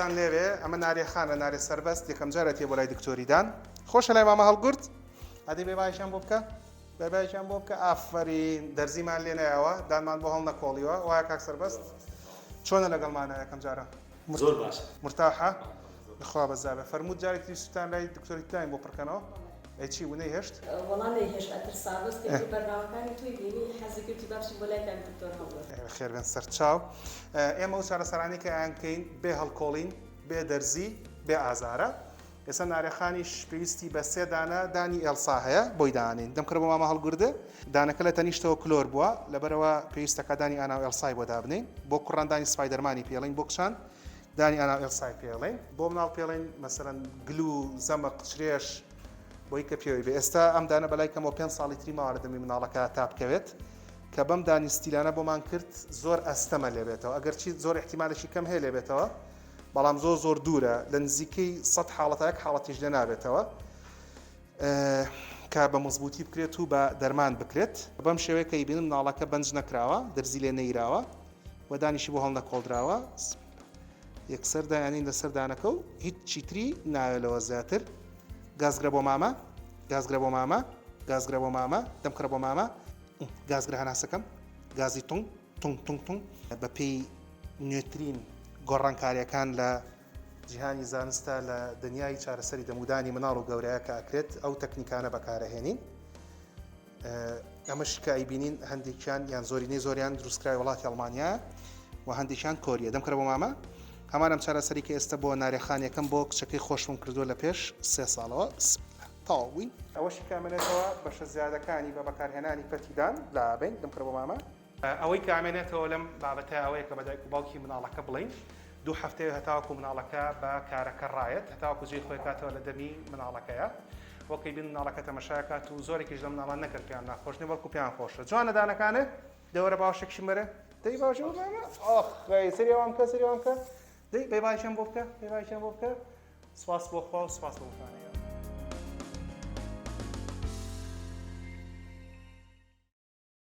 سڵاوتان لێبێ ئەمە نارێ خانە نارێ سەربەست یەکەم جارە تێ بۆ لای دکتۆری دان خۆشە لای مامە هەڵگورد ئەدی بێ بایشان بۆ بکە بێ بایشان بۆ بکە ئافەرین دەرزیمان لێ نایەوە دانمان بۆ هەڵنەکۆڵیوە وایە کاک سەربەست چۆنە لەگەڵمانە یەکەم جارە زۆر باشە مرتاحە بەخوا بەزابێ فەرمووت جارێکی تری سوتان لای دکتۆری تایم بۆ پڕکەنەوە ئەی چی بوو نەیهێشت؟ وەڵا نەیهێشت ئەترسا بەس کە ئیتر بەرنامەکانی تۆی بینی حەزی کرد وتی با بچین بۆ لای کاک دکتۆر هەڵگورد. بەخێربێن سەرچاو. ئێمە ئەو چارەسەرانەی کە ئەیانکەین بێ هەڵکۆڵین، بێ دەرزی، بێ ئازارە. ئێستا نارێخانیش پێویستی بە سێ دانە دانی ئێڵسا هەیە بۆی دانێین. دەمکرە بۆ مامە هەڵگوردێ. دانەکە لە تەنیشتەوە کلۆر بووە لەبەرئەوە پێویستەکە دانی ئانا و ئێڵسای بۆ دابنێین. بۆ کوڕان دانی سپایدەرمانی پێڵین بۆ کچان دانی ئانا و ئێڵسای پێڵین. بۆ مناڵ پێڵین مەسەلەن گلو، زەمق، چرێش بۆی کە پێوەی بێ. ئێستا ئەم دانە بەلای کەمەوە پێنج ساڵی تری ماوە لە دەمی مناڵەکە تا بکەوێت کە بەم دانی ستیلانە بۆمان کرد زۆر ئەستەمە لێبێتەوە ئەگەرچی زۆر ئیحتیمالێکی کەم هەیە لێبێتەوە بەڵام زۆر زۆر دوورە لە نزیکەی سەد حاڵەتە یەک حاڵەتیش لێ نابێتەوە کە بە مەزبووتی بکرێت و بە دەرمان بکرێت بەم شێوەیە کە ئیبینم مناڵەکە بەنج نەکراوە دەرزی لێ نەیراوە و دانیشی بۆ هەڵنەکۆڵدراوە یەکسەر دایانین لەسەر دانەکە و هیچ چیتری ناوێت لەوە زیاتر گازگرە بۆ مامە گازگرە بۆ مامە گازگرە بۆ مامە دەمکڕە بۆ مامە گازگرە هەناسەکەم گازی تونگ تونگ تونگ تونگ بەپێی نوێترین گۆڕانکاریەکان لە جیهانی زانستە لە دنیای چارەسەری دەمودانی مناڵ و گەورەیە کە ئەکرێت ئەو تەکنیکانە بەکارەهێنین ئەمەش کە ئەیبینین هەندێکیان یان زۆرینەی زۆریان دروستکراوی وڵاتی ئەڵمانیا و هەندێکیان کۆریە دەمکرە بۆ مامە هەمان ئەم چارەسەری کە ئێستا بۆ نارێخان یەکەم بۆ کچەکەی خۆشم کردووە لە پێش سێ ساڵەوە تەواو بووین ئەوەشی کە ئەمێنێتەوە بەشە زیادەکانی بە بەکارهێنانی پەتیدان لابەین دەمکرە بۆ مامە ئەوەی کە ئەمێنێتەوە لەم بابەتە ئەوەیە کە بە دایک و باوکی مناڵەکە بڵێین دوو هەفتەیە هەتاوەکو مناڵەکە بە کارەکە ڕایەت هەتاوەکو جێی خۆی کاتەوە لە دەمی مناڵەکەیە وەکەی بین مناڵەکە تەمەشاکات و زۆرێکیش لە مناڵان نەکرد پێیان ناخۆش نیە بەڵکو پێیان خۆشە جوانە دانەکانێ دەوەرە باوەشێکشی مەرە دەی باوەشێ بۆ مامە ئۆخ سەری ئەوان بکە سەری ئەوان بکە دەی بەی باوەشیان بۆ بکە بەی باوەشیان بۆ بکە سپاس بۆ خوا و سپاس بۆ متمانەیەوە.